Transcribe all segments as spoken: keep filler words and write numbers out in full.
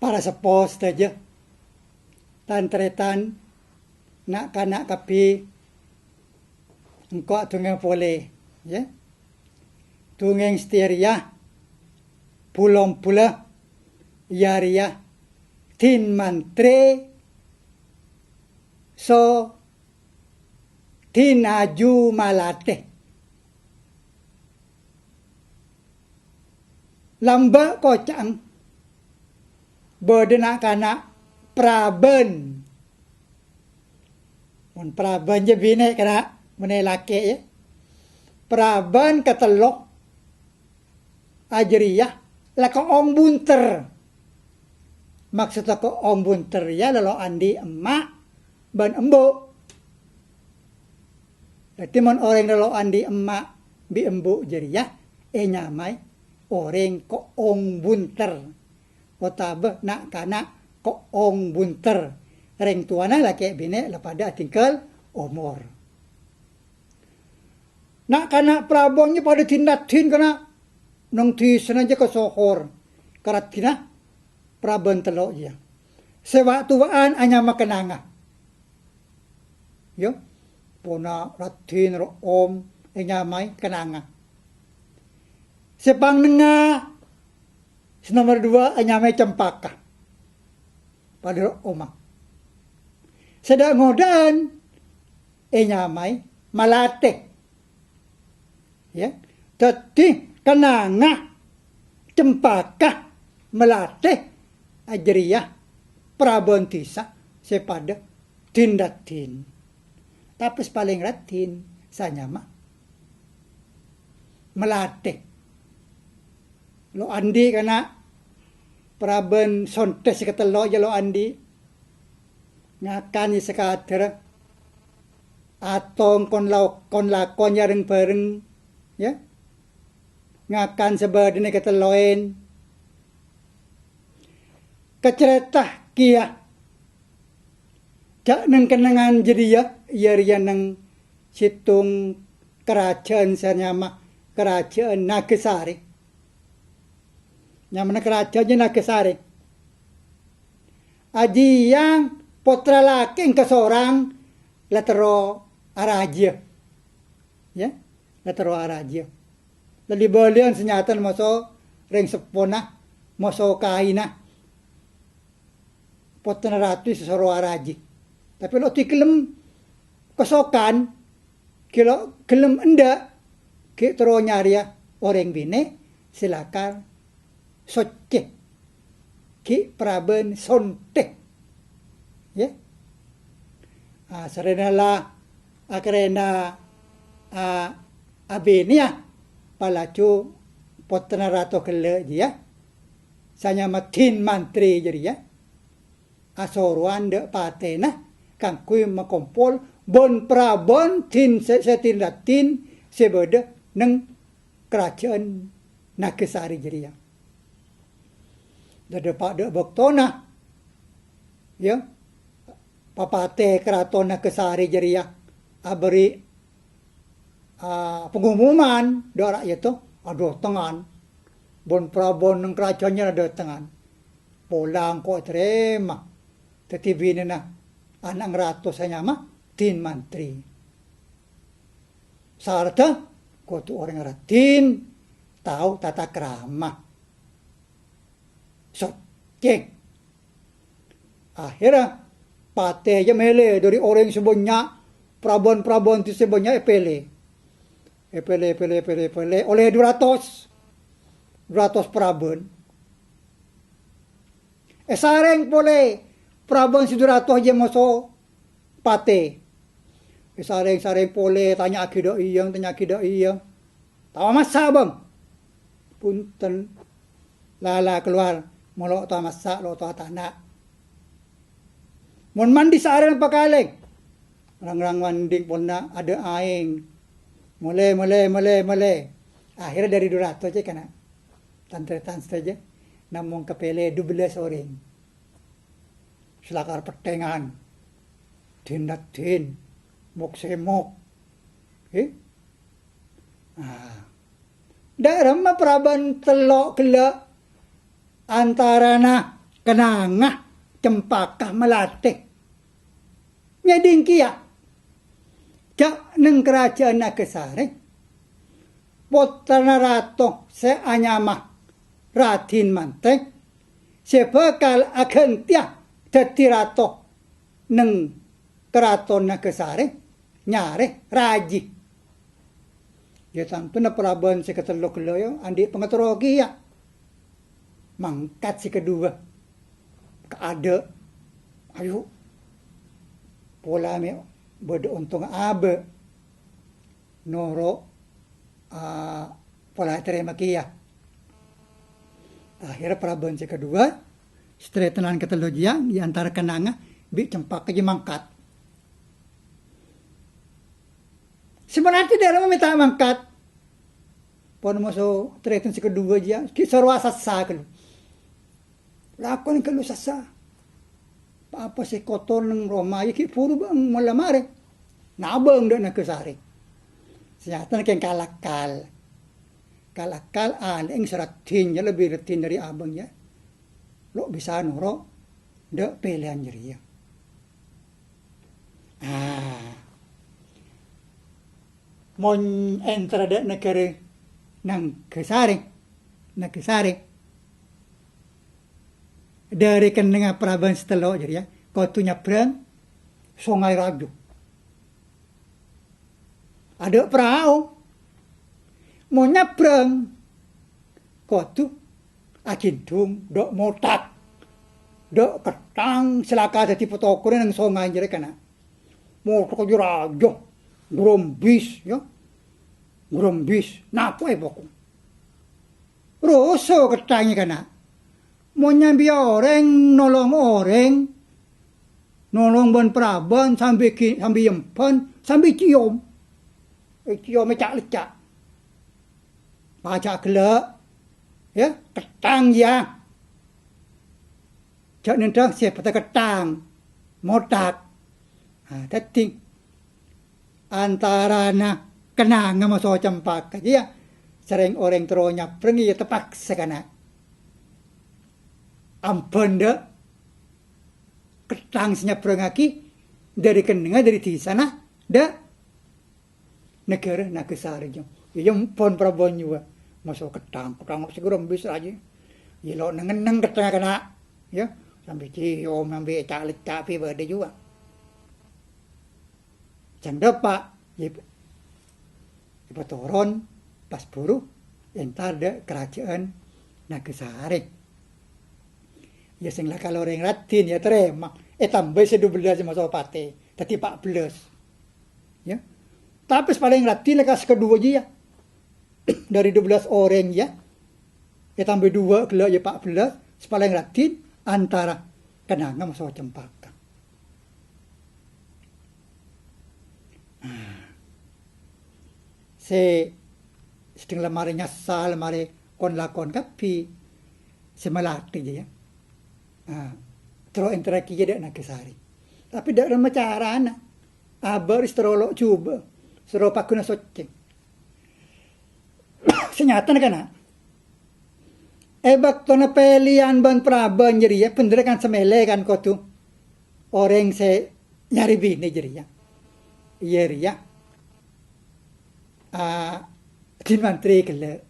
Para seppo sadhâjâ, tan-tarètan, na'-kana' kabbhi, engko' adhungngèng polè, yâ. Dhungngèng satèya rèya, bu-lambula, iyâ rèya, Din Mantrè, so Din Aju Malatè. Lambâ' koca'na bâdâ na'-kana' parabân. Mon parabân jâ binè', kana', mon è lakè', yâ. Parabân katello' ajârèya la ko'ong bunter. Maksoddhâ ko'ong bunter rèya la lo' andi' emma' bân embu'. Dhâddhi, mon orèng la lo' andi' emma' bi' embu' jârèya ènyamaè orèng ko'ong bunter, otabâ na'-kana' ko'ong bunter. Rèng towana lakè' binè' la padâ adhingghâl omor. Na'-kana' parabân jâ padâ din-raddhin, kana', neng dhisana jâ kasohor ka raddhinna parabân tello' jâ. Sè wa'-towa'an anyama Kenanga. Yâ, pona raddhin ro'om ènyamaè Kenanga. Sè pangnengnga, sè nomer duwâ' ènyamaè Cempaka. Padâ ro'omma. Sè dâ'-ngodâ'ân ènyamaè Malatè. Yâ. Dhâddhi, Kenanga, Cempaka, Malatè, ajârèya parabân dhisa sè padâ din-raddhin. Tapè sè palèng raddhin sè anyama Malatè. Lo' andi', kana', parabân Sontè sè katello' jâ lo' andi'. Ngakan jâ sakadâr. Atong kon-, kon-lakon jâ reng-bhâreng, yâ. Ngakan sabâdâna èkatello'èn. Kacarèta kèya, jâ' neng kennengngan jârèya, iyâ rèya neng sèttong karajâân sè anyama Karajâân Nagasari. Nyamana karajâân jâ Nagasari. Ajiyang pottra lakè' èngka sorang la terro arajiyâ. Yâ, la terro arajiyâ. La li-bâliyân sanyatana moso rèng seppona, moso kaèna. Pottrana rato sè soro arajiyâ. Tapè lo' ghi' ghellem kasokan, ghi' lo' ghellem endâ', ghi' terro nyarèya orèng binè' sè lakar soccè. Ghi' parabân Sontè. Yâ. Ah, sarrèna la akarèna, ah, abinèya, palaju pottrana rato ghellâ' jiyâ, sè anyama Din Mantrè jârèya, asorowan dâ' patèna kaangghuy makompol bân-parabân din sè, sè din-raddhin sè bâdâ neng karajâân Nagasari jârèya. Dâddhi pa-, dâ' bâktona, yâ, papatè karaton Nagasari jârèya aberri', a, pengumuman dâ' ra'yadda, adâtengngan. Bân-parabân neng karajâân jârèya adâtengngan. Pola engko' ètarèma dâddhi binèna ana' rato sè anyama Din Mantrè. Saradda kodhu orèng raddhin tao tata krama. Soccè. Akhèrra patè jâ mèlè dâri orèng sè bânnya', parabân-parabân sè bânnya' èpèlè. Èpèlè, èpèlè, èpèlè, èpèlè, ollè du ratos. Du ratos parabân. Èsarèng polè parabân sè du ratos jâ moso patè. Èsarèng-sarèng polè, tanya'aghi dâ' iyâ, tanya'aghi dâ' iyâ. Tao massa', Bâng? Bhunten. La, la, kalowar. Molo tao massa', lo' tao atana'. Mon mandi sarèng pakalèng. Rang-rang mandi polana adâ' aèng. Molè, molè, molè, molè. Akhèrra dâri du ratos jâ kana'. Tan-tarètan sadhâjâ, namong kapèlè dubellâs orèng. Sè lakar pettèngan, din-raddhin, mok-sèmok. Eh? Ah. Dâ' remma parabân tello' ghellâ' antarana kennengnganna Cempaka Malathè. Nyèdhing kèya, jhâ' neng karaja'an Nagasari, pottrana rato sè anyama Radhin Manteng sè bhâkal aghântèya dhâddhi rato neng karaton Nagasari, nyarè rajhi. Yâ, tantona parabân sè katello ghellâ', yâ, andi' pangaterro kèya. Mangkat sè kaduwâ ka adâ'. Ayo. Pola mè' bâdâ ontong abâ'. Noro', a, pola ètarèma kèya. Akhèrra parabân sè kaduwâ, sè tarètan katello jiyâ, è antara kennengnganna bi' Cempaka jiyâ mangkat. Sè Malathè dâlem mè' ta' mangkat. Pon moso tarètan sè kaduwâ jiyâ, ghi' soro asassa ghâllu. Lakon ghâllu sassa. Pa-apa sè kotor neng roma, yâ ghi' buru bâ'eng mola marè. Nabâng dâ' Nagasari. Sanyatana kèng kal-akkal. Kal-akkal anè'eng sè raddhin, yâ lebbi raddhin dâri abâng, yâ. Lo' bisa noro' dâ' pèlèyan jârèya. Ah. Mon entara dâ' naghârâ Nagasari, Nagasari, dâri kennengnganna parabân sè tello' jârèya, kodhu nyabrâng Songay Raju. Adâ' parao. Mon nyabrâng, kodhu aghindhung dâ' mothak, dâ' ketthang sè la kadhâddhi patokorra neng songay jârèya kana'. Mothak jâ rajâ, grombis, yâ. Grombis, napo'è poko'. Roso ketthang jâ kana'. Mon nyambi orèng, nolong orèng, nolong bân parabân, sambi ghi-, sambi emban, sambi ciom. Èciom, èca'-lecca'. Pajhâ' ghellâ', yâ, ketthang, yâ. Jhâ' nèndhâng sè bâdâ ketthang, mothak. Ah, dhâddhi, antarana kennengnganna moso Cempaka jiyâ, sè rèng-orèng terro nyabrâng, yâ, tapaksa kana'. Emban dâ' ketthang sè nyabrângngaghi dâri kennengnganna, dâri dhisana dâ' naghârâ Nagasari, jhâ'. Iyâ, pon parabân jiyâ. Moso ketthang, ketthang sè grombis rajâ. Iyâ, lo' neng-enneng ketthangnga kana'. Yâ, sambi ciom, sambi èca'-lecca' bâdâ jiyâ. Can dâpa', yâ, èpatoron pas buru entar dâ' karajâ'ân Nagasari. Yâ, sèng la kala orèng raddhin, yâ, tarèma. Ètambâi sè dubellâs sè moso patè, dhâddhi pa' bellâs. Yâ. Tapè sè palèng raddhin la ka sè kaduwâ jiyâ. Dâri dubellâs orèng, yâ. Ètambâi duwâ' ghellâ', yâ, pa' bellâs. Sè palèng raddhin antara kennengnganna moso Cempaka. Sè sedheng la marè nyassa, la marè kon-lakon kabbhi sè malathè jiyâ. Ah, terro èntarraghi dâ' Nagasari. Tapè dâ' remma carana, abâ' rèya terro lo' jhubâ', terro pagghun asoccè. Sè nyatana kana', è bâktona pèlèyan bân parabân jârèya bhendherrâ kan sè mèlè kan kodhu orèng sè nyarè binè jârèya. Iyâ rèya, a, dhing mantrè ghellâ'.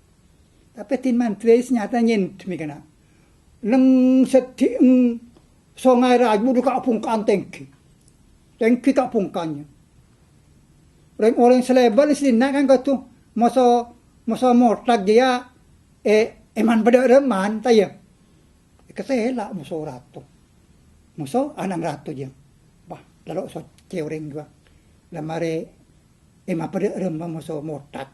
Tapè dhing mantrè sè nyata nyèndhem kana'. Neng seddhi'en songay rajâ bâdâ ka' bhungka'an tèngghi. Tèngghi ka' bhungka'anna. Rèng-orèng sè lèbât è dinna' kan kodhu moso, moso mothak jiyâ, è, èman padâ' remman, ta' iyâ? Èkatèla' moso rato. Moso ana'na rato jiyâ. Wah, la lo' soccè orèng duwâ'. La marè èman padâ' remma moso mothak.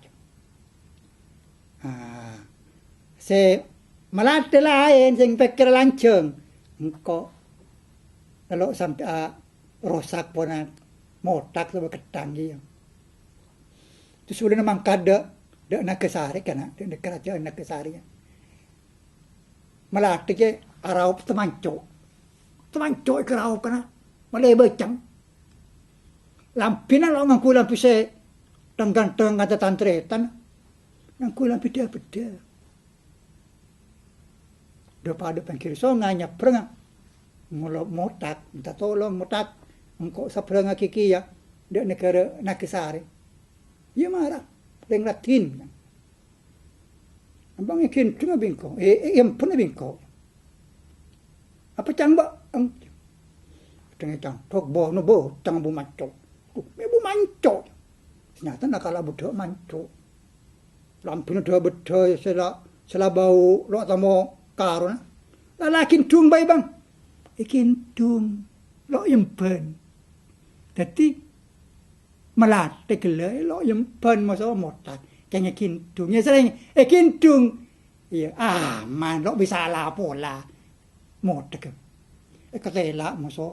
Ah, sè malathè laèn, sè pèkkèr lanjhâng. Engko' la lo' sampè', a, rosak pona mothak otabâ ketthang jiyâ. Terros bulâna mangkat dâ', dâ' Nagasari kana', dâ' karajâ'ân Nagasari. Malathè jiyâ araop tamanco'. Tamanco' èkaraop kana', malè bâceng. Lambhina lo' ngangghuy lambhi sè thang-ghântheng kanca tan-tarètan. Ngangghuy lambhi dhâ-bâddhâ. Dâ-padâ pèngghir songay nyabbrângnga. Ngolop Mothak, minta tolong, "Mothak, engko' sabbrângngaghi kèya dâ' naghârâ Nagasari." "Iyâ, mara, rèng raddhin." "Abâ' èghindhungnga bi' engko', è, è, èembhâna bi' engko'." "Apa ca'na bâ'?" "Eng-, ca'na cangthok bono, bo, ca'na bu manco'." "Duh, mè' bu manco'." Sanyatana kala budhâ manco'. Lambhina dâ-bâdâ sè la, sè la bâu lo' tamo karona. "La, la èghindhung bhâi, Bâng." "Èghindhung lo' èembhân." Dhâddhi, malathè ghellâ' lo' èembhân moso Mothak. Kèng èghindhung, iyâ, sarèng èghindhung. Iyâ, aman, lo' bisa la pola. Mothak. Èkatèla' moso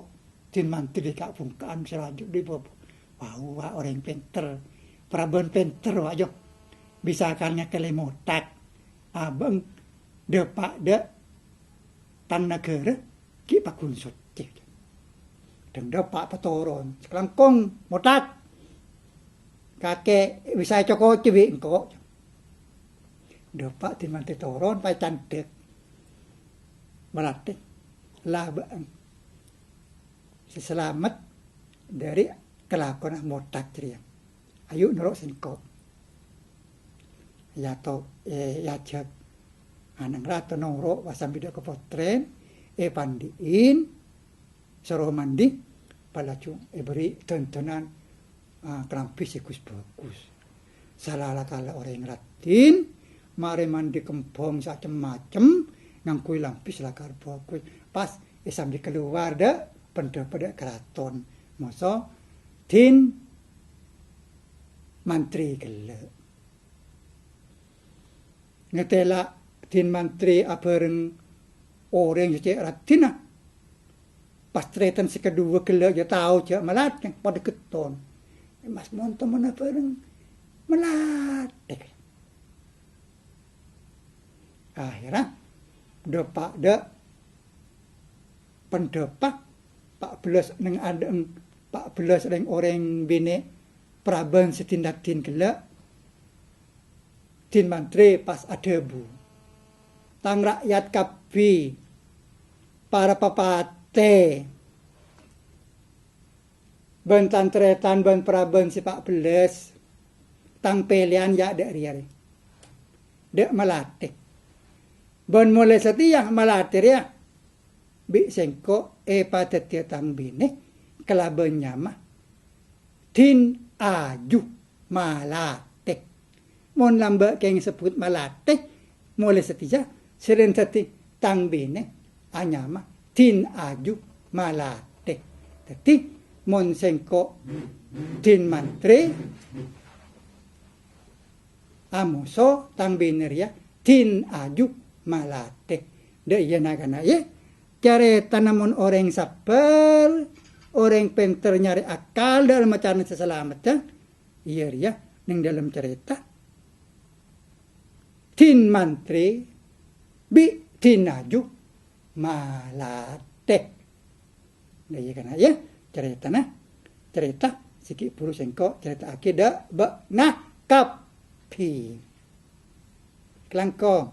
Dhing Mantri ka' bungka'an sè lanjut di bab. Wah, wah, orèng pènter. Parabân pènter, wah, yo. Bisa kan nyakèlè Mothak. Abâ' dâpa' dâ' tang naghârâ ghi' paggun soccè. Dhâng dâpa' patoron. Sakalangkong, Mothak. Kakè bisa èco-koco bi' engko'. Dâpa' Dhing Mantri toron, pas candhek. Malathè. La bâ'ân sè salamet dâri kalakowanna Mothak jârèya. Ayu noro' sèngko'. Èyato-, è-, èajhâk. Ana'na rato noro' pas sambi dâ' ka pottrèn, èpandi'in, soro mandi, pas laju èbâri' dândânan, ah, kalambhi sè gus-bhâgus. Sala la kala orèng raddhin, marè mandi kembhâng sè cem-macem, ngangghuy lambhi sè lakar bhâgus. Pas èsambi kalowar dâ' pendhâpa dâ' karaton, moso Dhing Mantri ghellâ'. Ngatèla' Dhing Mantri abhâreng orèng sè cè' raddhinna. Pas tarètan sè kaduwâ ghellâ' jâ' tao jâ' malathè, padâ ghetton. Mas mon-tomonanna bhâreng malathè. Akhèrra, dâpa' dâ' pendhâpa, pa' bellâs neng adâ'eng, pa' bellâs rèng-orèng binè' parabân sè dhing-raddhin ghellâ'. Dhing Mantri pas adhâbu, "Tang ra'yat kabbhi, para papatè, bân tan-tarètan bân parabân sè pa' bellâs, tang pèlèyan yâ dâ' rèya rè, dâ' malathè. Bân molaè satèya malathè rèya bi' sèngko' èpadhâddhiyâ tang binè kalabân nyama Dhing Aju Malathè. Mon lambâ' kèng èsebbhut Malathè, molaè satèya sè dhâddhi tang binè anyama Dhing Aju Malathè. Dhâddhi, mon sèngko' Dhing Mantri, amoso tang binè rèya Dhing Aju Malathè." Dâ' iyâ na'-kana', yâ. Carètana mon orèng sabbhâr, orèng pènter nyarè akal dâlem carana sè salameddhâ, iyâ rèya neng dâlem carèta Dhing Mantri bi' Dhing Aju Malathè. Nah, iyâ kana', yâ, carètana, carèta sè ghi' bhuru sèngko' carèta'aghi dâ' bâ'na kabbhi. Kalangkong,